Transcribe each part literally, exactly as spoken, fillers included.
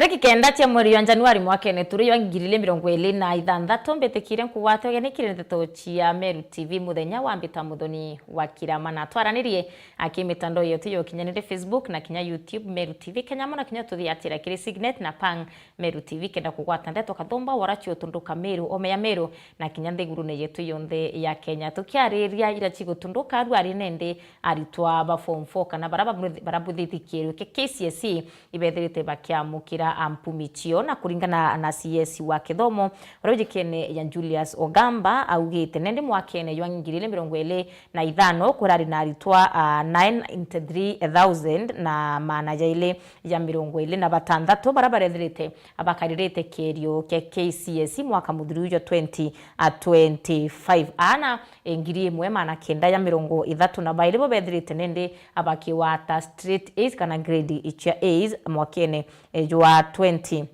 Tariki kenda cia mweri jwa Januari mwakene turi jwa ngiri igiri mirongo iri na ithanthatu, mbitikire nkugwate ugeni kiri ndeto cia Meru T V muthenya wa mbita Muthoni wa Kirama, na twaranirie aki mitandao yetu ya ukinyanire, Facebook na kinya YouTube, Meru T V Kenya, mona kinya tuthiatira kiri Signet na Pang Meru T V, kenda kugwata ndeto kathumba wara cio tunduka Meru, ome ya Meru, na kinya nthigurune yetu yonthe ya Kenya. Tukiariria ira cigutunduka, rwari nende aritwa ba form four kana bara babu-, barabuthithi kierio kia K C S E ibethirite bakiamukira mpumi cio, na kuringana na C S wa kithomo uria ujikene ya Julius Ogamba, augite nende mwakene jwa ngiri igiri mirongo iri na ithano kurari na aritwa, ah, ninety-three thousand na maana jairi ja mirongo iri na batanthatu bara barethirite bakaririte kierio kia K C S E mwaka muthiru jwa twenty twenty-five. Aana, eh, ngiri imwe maana kenda ja mirongo ithatu na bairi bo bethirite nende abakigwata straight A's kana grade cia A's mwakene, eh, jwa twenty,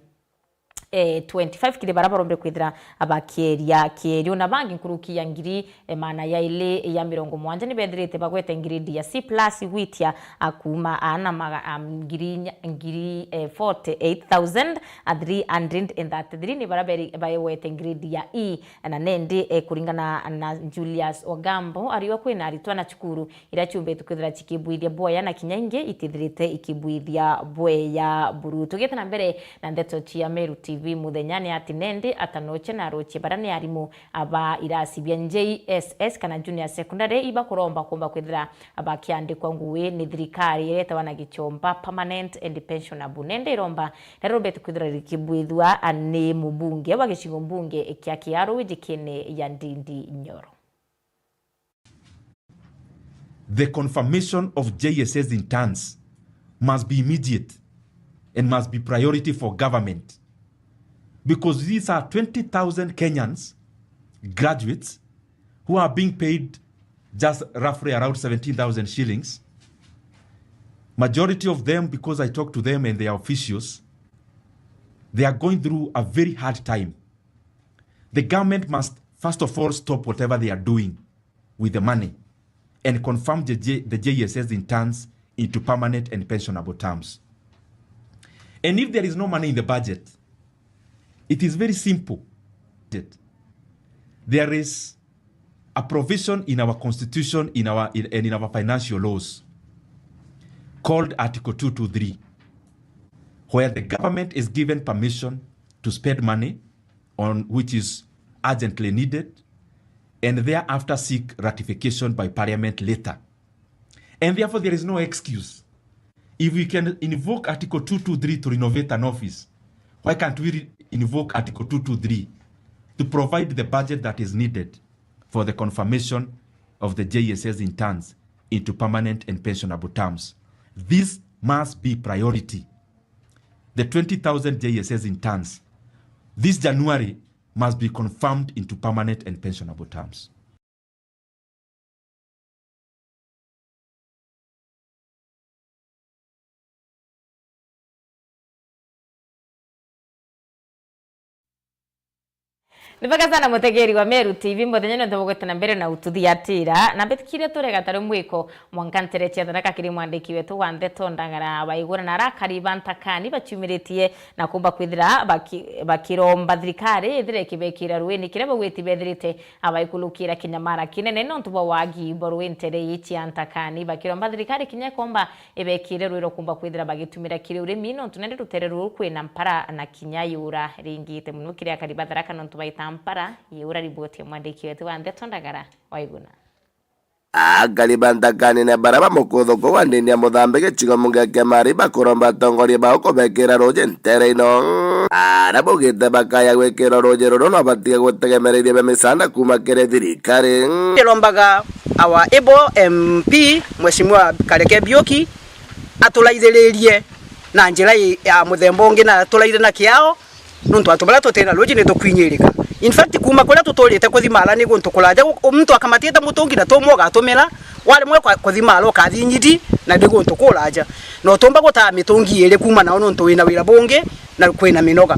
eh, twenty-five kiri bara barombe kwithira bakieria kierio, na bangi nkuruki ya ngiri, eh, maana jairi ja mirongo mwanja ni bethirite bagwete grade ya C plus gwitia, a, kuuma aana maga-, a, ngiri inya, ngiri, eh, forty-eight thousand three hundred and thirty-three ni bara beri-, bagwete grade ya E, na nendi, eh, kuringana na Julius Ogambo, ariwa kwina aritwa na cukuru iria ciumbite kwithira cikibwithia bwoya na kinya ingi itithirite ikibwithia bwoya buru. Tugite na mbere na ndeto cia Meru T V muthenya ni ati nendi atanoche na arochie bara ni arimu aba irasi bia J S S kana junior secondary ibakuromba kumba kwithira bakiandikwa ngugi ni thirikari iria itawa na gichomba permanent and pensionable. Nendi iromba riria rumbete kwithira rikibwithua ni mubunge wa gicigo mbunge kia Kiharu wijikene ya Ndindi Nyoro. The confirmation of J S S interns must be immediate and must be priority for government, because these are twenty thousand Kenyans, graduates, who are being paid just roughly around seventeen thousand shillings. Majority of them, because I talk to them and their officials, they are going through a very hard time. The government must, first of all, stop whatever they are doing with the money and confirm the J-, the J S S interns into permanent and pensionable terms. And if there is no money in the budget, it is very simple. There is a provision in our constitution, in our, in, and in our financial laws called Article two two three, where the government is given permission to spend money on which is urgently needed and thereafter seek ratification by parliament later. And therefore, there is no excuse. If we can invoke Article two two three to renovate an office, why can't we re-, invoke Article two two three to provide the budget that is needed for the confirmation of the J S S interns into permanent and pensionable terms? This must be priority. The twenty thousand J S S interns this January must be confirmed into permanent and pensionable terms. Ni bwega sana mutegeri wa Meru T V muthenya ni untu bugwite na mbere na ututhiatira, na mbitikire turega tari mwiko mwanka ntere cia Tharaka kiri mwandiki wetu wa ndeto Ndagara Waigura, na arakari ba Ntakani baciumiritie na kumba kwithira baki-, bakiromba thirikari ithire ikibekira ruini kiria bagwiti bethirite abaikulukira kinyamara kinene nontu bwa wagi bwa rui ntere ii cia Ntakani, bakiromba thirikari kinya ikomba ibekire rui rwa kumba kwithira bagitumira kiri urimi nontu nende rutere ruru kwina mpara na kinya yura ringite mono kiri akari ba Tharaka nontu baita mpara yura. Riboti ya mwandiki wetu wa ndeto Ndagara Waiguna. Akari ba Ntakani na bara ba mukuthuko wa ndini ya Muthambi gicigo mbunge kia Kiamari bakuromba atongoria bao kubekira ruuji ntere ino. Aria baugite bakaya gwikirwa ruuji ruru no batige gutegemereria bia misaada kuuma kiri thirikari. Ndirombaga our able M P, Mheshimiwa Kareke Biuki, aturaithiririe na njira i-, ya muthemba ungi na aturaithire na kiao. Nontu antu baria tutina ruuji ni tukwinyirika. In fact, kuuma kuria tuturite kuthi Mara ni guntu kuraja, gu-, muntu akamatite mutungi na tumwe ugatumira, warimwe kwa-, kuthi Mara ukathi Nyidi, na ni guntu kuraja. Na utumba gutaa mitungi iiri kuuma nao nontu wina wira bungi na kwina minoga.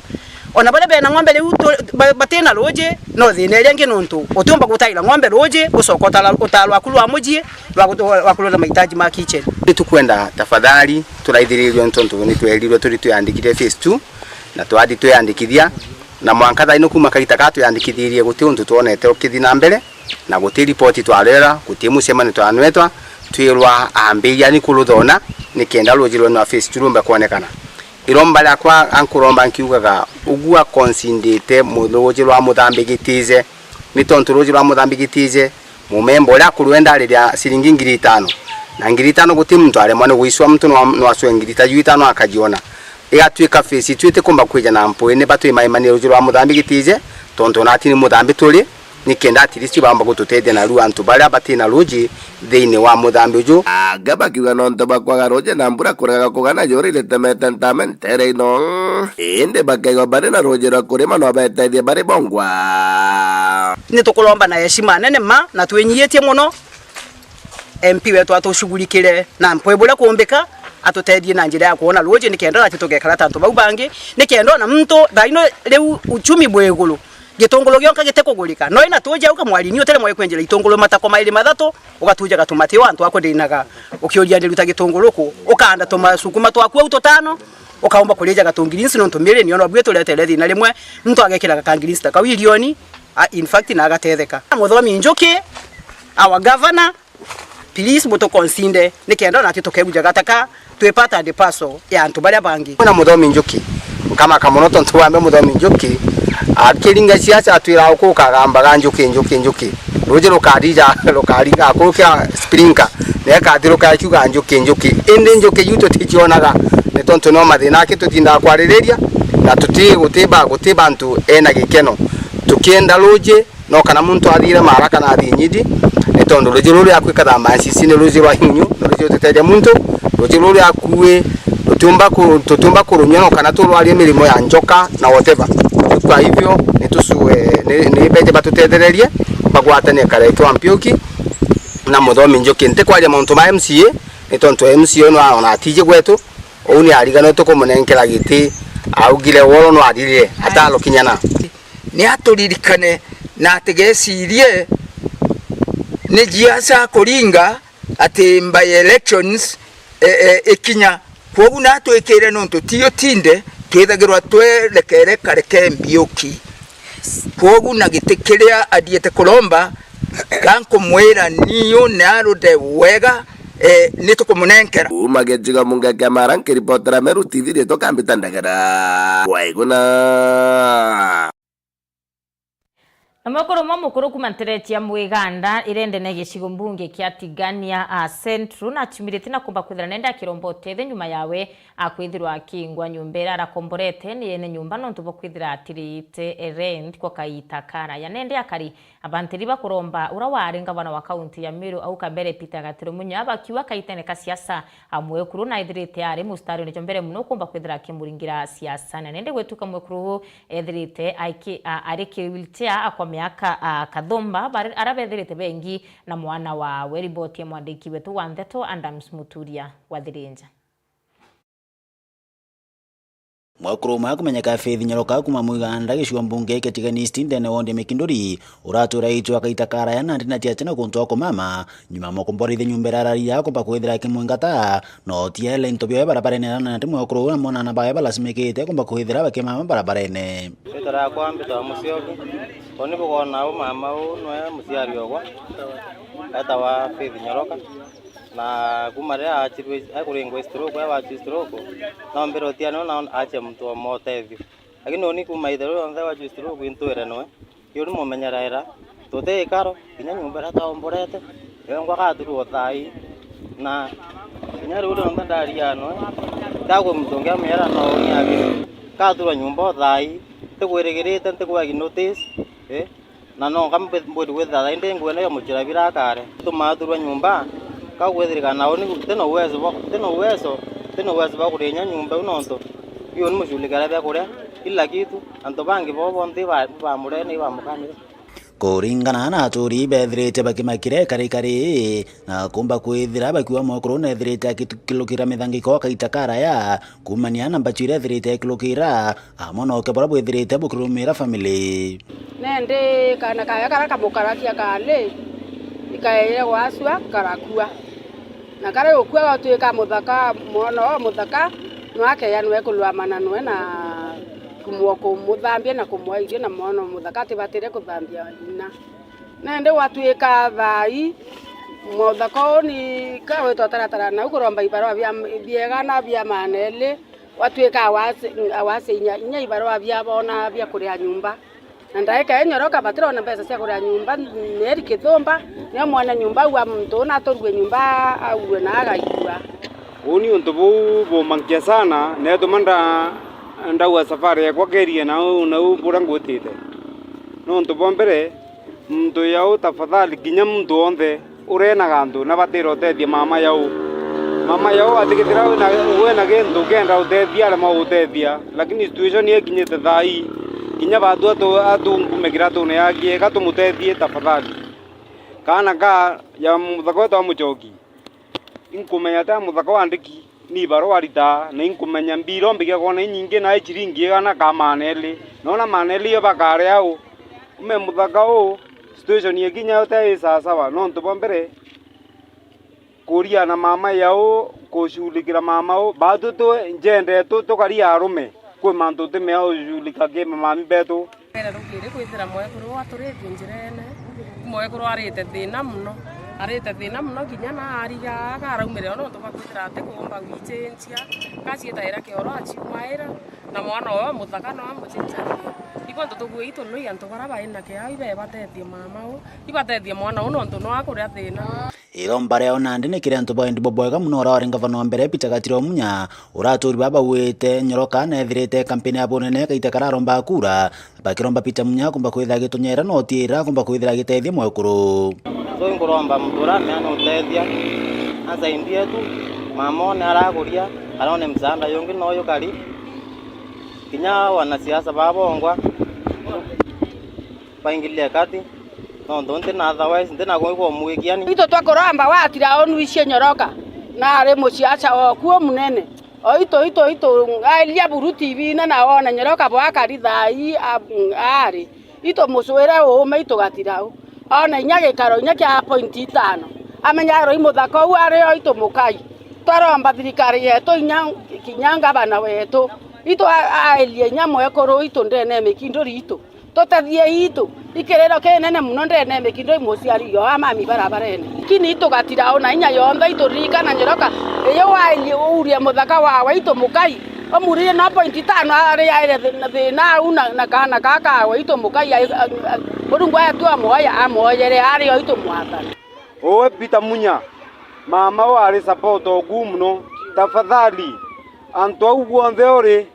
Ona baria bena ng'ombe riu tu-, ba-, batina ruuji, no thina iria ingi nontu utiumba gutaira ng'ombe ruuji, ucoka utara-, utaa rwaku rwa mucii, rwa gu-, rwa kurora mahitaji ma kitchen. Ni tukwenda tafadhali turaithiririo nontu ni twerirwe turi twiyandikire phase two. Na twathi twiyandikithia, na mwanka thaino kuuma kaita kaa twiyandikithirie guti untu twonete ukithi na mbere, na guti ripoti twarera, guti mucemanio twanwetwa, twirwa ambiria ni kuruthona, nikenda ruuji rwenu rwa phase two rumbe kwonekana. Iromba riakwa ankuromba nkiugaga, ugua konsindite mu-, ruuji rwa Muthambi Gitize, ni tontu ruuji rwa Muthambi Gitize, mumemba uria akurwenda ariria ciringi ngiri itano. Na ngiri itano guti muntu aremwa ni guicwa, muntu nwa-, nwacwe ngiri ta ju itano akajiona. Igatuika phase two itikumba kwija na mpui, ni batwimaimanie ruuji rwa Muthambi Gitize, tontu nati ni Muthambi turi, nikenda at least baumba gututethia naru antu baria bati na ruuji thiini wa Muthambi uju. Anga bakiuga nontu bwa kwaga ruuji na mbura kuregaga kugana juri ritemete ntame ntere ino, indi bakaigwa bari na ruuji rwa kurima no betethie bari bongwa. Ni tukuromba na heshima nene ma, na twinyiitie mono, M P wetu atushughulikire na mpwe buria kuumbika, atutethie na njira ya kwona ruuji, nikenda nati tugekara ta antu bau bangi, nikenda ona muntu thaino riu uchumi bwi iguru, gitunguru gionka gitikugurika. No ina tuuji au kamwarini utere mwe kwenjera itunguru matako mairi mathatu, ugatuja gatumati o antu akuthinaga, ukiuria ndiruta gitunguru ku, ukanda tumasukuma twaku au tutano, ukaumba kurija gatungirinsi nontu miri nio nobwi turetere thina rimwe, muntu agekiraga kangirinsi ta kau irioni, a, in fact, na agatetheka. Muthomi Njuki, our governor, please mutukonsinde, nikenda nati tukeguja gataka twi part and parcel ya antu baria bangi. Kwina Muthomi Njuki, nkamaka mono tontu bwambe Muthomi Njuki akiringa siasa atwira uku ukagambaga njuki, njuki, njuki. Ruuji rukarija, rukariga, akurukia sprinkler, na ikathiruka ikiuga njuki, njuki. Indi njuki iu tuticionaga, ni tontu no mathina aki tutindaga kwaririria, na tuti, guti ba, guti bantu ena gikeno. Tukienda ruuji, no kana muntu athire mara kana athie nyidi, ni tontu ruuji ruru rwa kwika thamba ncisi ni ruuji rwa imunyu, ni ruuji rutiteethia muntu. Ruuji ruru rwa kuui, tutiumba ku-, tutiumba kurunyua no kana turwarie mirimo ya njoka na whatever. Kwa hivyo, ni tucue, ni, ni beje batutethererie, bagwatanie kareke wa Mpiuki na Muthomi Njuki. Ntikwaria mauntu ma M C A, ni tontu M C A no ona atiji gwetu, uu ni arigano tukumunenkera giti, augire woro no aririre, atarukinyana. Ni aturirikane na atigecirie ni jiaca kuringa ati by elections, e, e, ikinya. Kwogu natwikire nontu ti utinde twithagirwa twerekere kareke Mbiuki. Kwogu na giti kiria athiite kuromba, gankumwira niu ni arude wega, e, ni tukumunenkera. Kuuma gicigo mbunge kia Mara, nkiripotera Meru T V, riitwa Kambita Ndagara. Waiguna. Na mwekuru umwe mukuru kuuma ntere cia Mwiganda, irendene gicigo mbunge kia Tigania, a, Central, naciumiritie na kumba kwithira nende akiromba utethio nyuma yawe, a, kwithirwa akingwa nyumba iria arakomborete ni ene nyumba nontu bwa kwithira atirite rent kwa kaita karaya. Nende akari abantiri bakuromba ura wari ngavana wa kaunti ya Meru au kabere Peter Gatiro Munya bakiuga kaitene ka siasa, a, mwekuru na ethirite ari mustarine jwa mbere muno kumba kwithira akimuringira siasa. Na nende gwetuka mwekuru uu ethirite aiki-, a-, ari ki wheelchair a kwa miaka, a, kathumba, bari-, aria bethirite bengi na mwana wawe. Riboti ya mwandiki wetu wa ndeto Adams Muturia wa Thirinja. Mwekuru umwe akumenyeka Faith Nyoroka kuuma Mwiganda, gicigo mbunge kia Tigania East, ndene wondi ya Mikinduri, uratwira itwa kaita karaya na ndina tiache na kuntu akumama, nyuma ya mukomborithia nyumba iria arari akomba kwithira akimwingata, no tiele into bioe barabarene na nandi mwekuru uria mwana na bawe balasimikite akomba kwithira bakimama barabarene. Rita riakwa mbitagwa Musyoki, uni bugona u mama u nwe muciari ogwa, etawa Faith Nyoroka. Na kuma riria aachirwe, akuringwa stroke, aya waachirwe stroke, no mbira utiani una aachia muntu wa motethio. Lakini uni kuma ithe riu yonthe waachirwe stroke, intwire nwe. Iyo ni mumenyeraera, tuti ikaro, kinya nyumba iria twaomborete, yongwa gaturwa thaa ii. Na kinya riu rionthe ndaria nwe, ndakwi muntu ungi amiera no uni agiri. Gaturwa nyumba o thaa ii, ntikwirigirite, ntikwagi notice, eh? Na no nga mbe-, mbwiri gwithira thaa indi ngwenda yo muchira bira kare. Tumaturwa nyumba, ka gwithirika na uni, tina uwezo bwa, tina uwezo, tina uwezo bwa kurinya nyumba iu nontu, biu ni muculikira bia kuria, kila kitu, antu bangi bo bonthe ba, bamurene, ibamukanire. Kuringana na aturi bethirite bakimakire kari kari, na kumba kwithira bakiuga mwekuru nethirite akilukira mithangiko kaita karaya, kumania na mbachu iria ethirite akilukira, amwe na uke buria bwithirite bukirumira family. Nendi kaana kawe karia kamukarakia kaari, ikaeire gwacua, karakua. Na karia gukua gatuika muthaka, mwana o muthaka, nwakeya nwe kulwamana nwe na, Mwa kumuthambia na kumwa irio na mwana muthaka atibatire kuthambia ina. Nandi gwatuika thaa ii, muthaka uu ni kawitwa taratara, nau kuromba ibarua bia, biega na bia maana eli, gwatuika awase, awase inya, inya ibarua bia bona bia kuria nyumba. Na ndaika ii Nyoroka batirona mbeca cia kuria nyumba, Mary Kithumba, nio mwene nyumba aua muntu una aturue nyumba, aue na agaikua. Uuni untu buu bumankia sana, neetuma nda-, ndaua safari yakwa kerie nau, nau buria ngwitite. Nontu bwa mbere, muntu yau tafadhali, kinya muntu wonthe urenaga antu nabatire utethia mama yau. Mama yau atikithira wina, wina gintu kenda utethia, arema utethia, lakini situation ikinyite thaa ii, kinya batu atu, atungume kiratune yake, eka tumutethie tafadhali. Kaana ka ya muthaka wetu wa Muchoki, inkumenya ta muthaka wa ndiki, ni ibarua aritaa, na inkumenya mbira ombigia kwona inyingi na ciringi igana ka maana eli. Nona maana eli iyo bakaria u. Ume muthaka uu, situation ikinya yote i sawasawa, nontu bwa mbere, kuria na mama yau, kushughulikira mama u, batu tu njendetu tukaria arume, kwi mantu timea ushughulika ki mami betu. Mbere rukiri kwithira mwekuru aturitie njirene, mwekuru arite thina muno, arite thina muno kinya na ariga akaraumire o nontu bwa kwithira ati kuumba gwichinchia, kaciitaira kioro aciumaira, na mwana oyo muthaka no amuchinchagia. Ibo antu tukuuga itu noi antu bara bai na kiao ibebatethie mama u, ibatethie mwana u nontu no akuria thina. Iromba riao nandi ni kiri antu ba wendi bubwega muno uria wari ngavana wa mbere Peter Gatiro Munya, uria aturi baba bauite Nyoroka na ethirite kampeni ya bunene gaita kararomba kura, bakiromba Peter Munya kumba kwithira agitunyera na utiira kumba kwithira agitethia mwekuru. So inkuromba muntu uria amea ni utethia, asaidie tu, mama one arakuria, arone msaada yungi no yukari, kinya wanasiasa baa bongwa baingilie kati, nontu nti na otherwise, nti na gwikwa umwikiani. Itu twakuromba watira onu icio Nyoroka, na ari muciaca woku umunene. O itu, itu, itu, airia buru T V-ine na wone Nyoroka bwakari thaa ii, a-, ari. Itu mucwire uume itu Gatirau. One inya gikaro inya kia point itano. Amenya roi muthaka uu ari o itu mukai. Twaromba thirikari yetu inya, kinya ngavana wetu. Itu a-, airie inya mwekuru itu ndene ya mikinduri itu. Tutethie itu, ikiriro kinene muno ndene ya mikinduri muciari yo amami barabarene. Lakini itu Gatirau na inya yonthe ituririkana Nyoroka, iyo wairie uurie muthaka wawe itu mukai, umuririe no point itano ari aire thi-, thina au na, na kaana ka kawe itu mukai, ai-, a-, a-, Murungu aya tu amwoya, amwoyere ari o itu mwathani. Uwe Peter Munya, mama wari support oku muno. Tafadhali, antu au buonthe uri,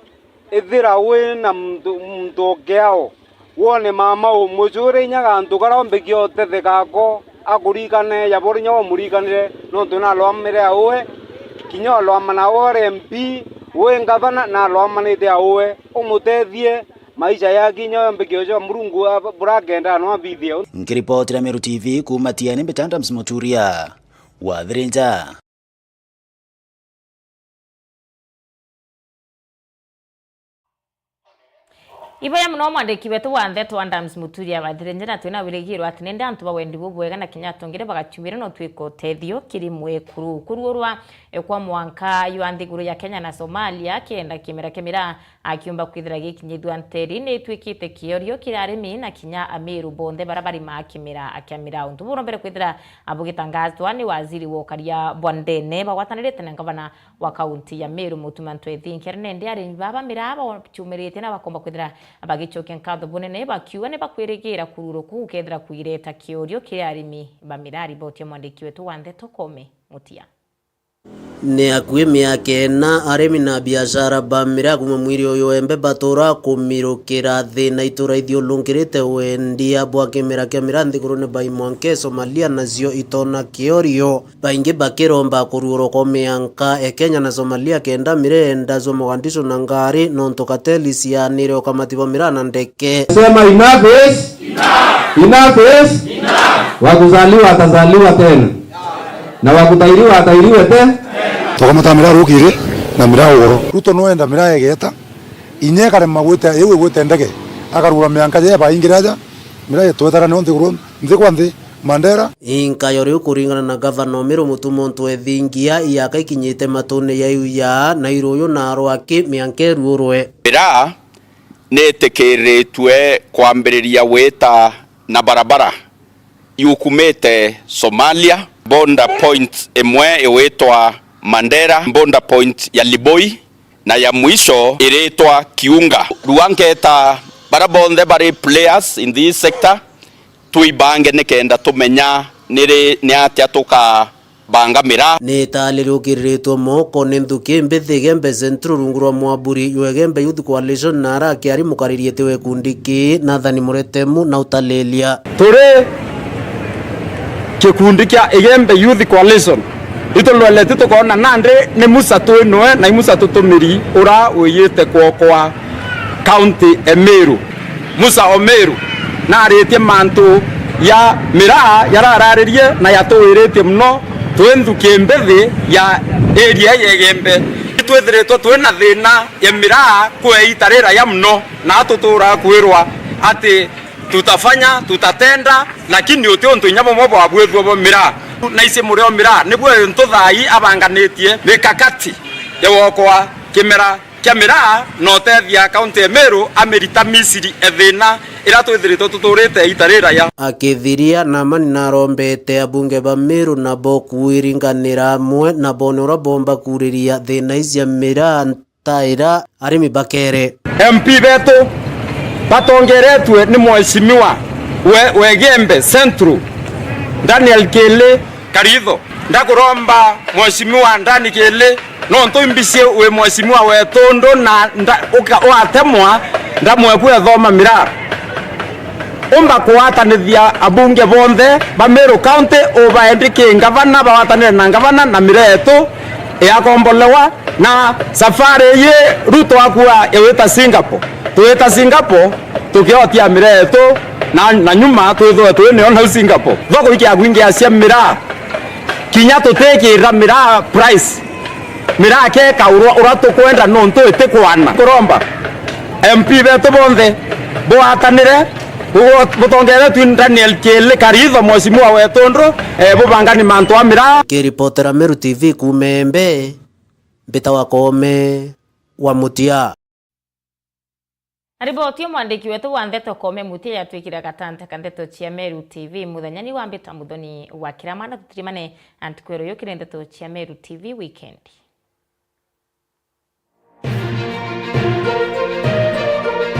ithira wi na muntu, muntu o kiao, wone mama u, mucwire inya gantu karia ombikia utetheka ako, akurikane, yabora inya umurikanire, nontu nalwamire auwe, kinya olwamana uri M P, wi ngavana, nalwamanite auwe, umutethie, maisha yake inya yombikia ucio Murungu a-, burakenda no abithie. Nkiripotira Meru T V kuuma Tiene, mbita Adams Muturia, Wathirinja. Iboya muno mwandiki wetu wa ndeto Adams Muturia Wathirinja, na twina wirigiro ati nende antu ba wendi bubwega na kinya atongere bagaciumire no twika utethio kiri mwekuru. Kuruurwa, eh, kwa mwanka ywa nthiguru ya Kenya na Somalia, kenda kimera kia miraa akiumba kwithira gikinyithua nteri, ni itwikite kiorio kiri arimi na kinya Amiru bonthe bara barimaa kimera kia miraa. Untu burombere kwithira bugitangazwa ni waziri wa ukaria bwa ndene bagwatanirite na ngavana wa kaunti ya Meru, Mutuma Ntwethinkia, nende arimi baba miraa baciumiritie na bakomba kwithira bagicokia nkatho bunene, bakiuga ni bakwirigira kuruurwa kuu gukethira kwireta kiorio kiri arimi ba miraa. Riboti ya mwandiki wetu wa ndeto Kome Mutia. Ni akui miaka ina, arimi na biashara ba miraa kuma mwiri uyu embe batura kumirukira thina itura ithiurungirite wendia bwa kimera kia miraa nthigurune bai mwanka e Somalia, nacio itona kiorio. Baingi bakiromba kuruurwa kwa mianka e Kenya na Somalia kenda miraa enda cua Mogadishu na ngari, nontu kateli cianire ukamati bwa miraa na ndeke. Sema enough is enough. Enough is enough. Wa kuzaliwa atazaliwa tena. Na wa kutairiwa atairiwe te. Tukamata miraa rukiri na miraa ugoro. Ruto no enda miraa egeta, inya ikarema gwita, iu igwite ndege, akarura mianka ja baingira aja, miraa itwetagane o nthiguru, nthi kwa nthi, Mandera. Inkayo riu kuringana na gavana Omiru Mutumo Ntwethingia, iaka ikinyite matune ya iu ya na iruyu na arwaki mianka iruurwe. Miraa Nitikiritue kwambiriria gwita na barabara yukumite Somalia, border point imwe iwitwa Mandera, border point ya Liboi, na ya mwisho iritwa Kiunga. Rua nketa bara bonthe bari players in this sector, twibange nikenda tumenya niri, ni atia tukabanga miraa. Ni itali riukiriritwe moko ni nthuki mbithi Igembe Central rungu rwa mwaburi jwa Igembe Youth Coalition, na ara akiari mukariri iti wa gikundi ki Nathan Muretemu na utalilia. Turi gikundi kia Igembe Youth Coalition, iturweleti tukoona nandi ni Musa twinoe na i Musa tutumiri ura wiyite kwokwa county e Meru. Musa o Meru naritie mantu ya miraa jarararirie na jatuwiritie mono twi nthuki mbithi ya area ya Igembe. Itwithiritwe twi na thina ya miraa kwa iita riraya mono, na tuturaa kwirwa ati tutafanya, tutatenda, lakini uti untu inya bumwe bwabwithua bwa miraa. Na ici murio miraa, nibwo untu thaai abanganitie mikakati ya gwokwa kimera kia miraa na utethia kaunti ya Meru amirita Misiri e thina ira twithiritwe tuturite iita riraya. Akithiria, Namani narombete abunge ba Meru nabo kwiringanira amwe na bone uria bomba kuriria thina ici cia miraa. Taira arimi bakere. M P betu batongeretue ni Mheshimiwa we, wa Igembe Central, Daniel Kili Karitho. Ndakuromba Mheshimiwa Dani Kili, nontu imbicie wi Mheshimiwa wetu ndu na nda-, uka-, watemwa ndamwe kwethoma miraa. Umba kugwatanithia abunge bonthe ba Meru County, ubaendiki ngavana, bagwatanire na ngavana na miraa yetu igakombolewa. Na safari iyi Ruto akua iwita Singapore, twita Singapore tukiotia miraa yetu na, na nyuma twithwe twi nio nau Singapore. Thoko ikiakwingia cia miraa, kinya tutikira miraa price, miraa keka urwa, urwa tukwenda nontu itikwana. Kuromba M P betu bonthe bwatanire, bu-, butongeretwe Daniel Kili Karitho, mheshimiwa wetu ndu, eh, bubangani mantu a miraa. Kiripotera Meru T V kuuma Embe, mbita wa Koome wa Mutia. Na riboti ya mwandiki wetu wa ndeto Koome Mutia yatwikira gatanta ka ndeto cia Meru T V muthenya ni wa mbita muthoni wa kirama, na tutirimane antikwero yukire ndeto cia Meru T V weekend.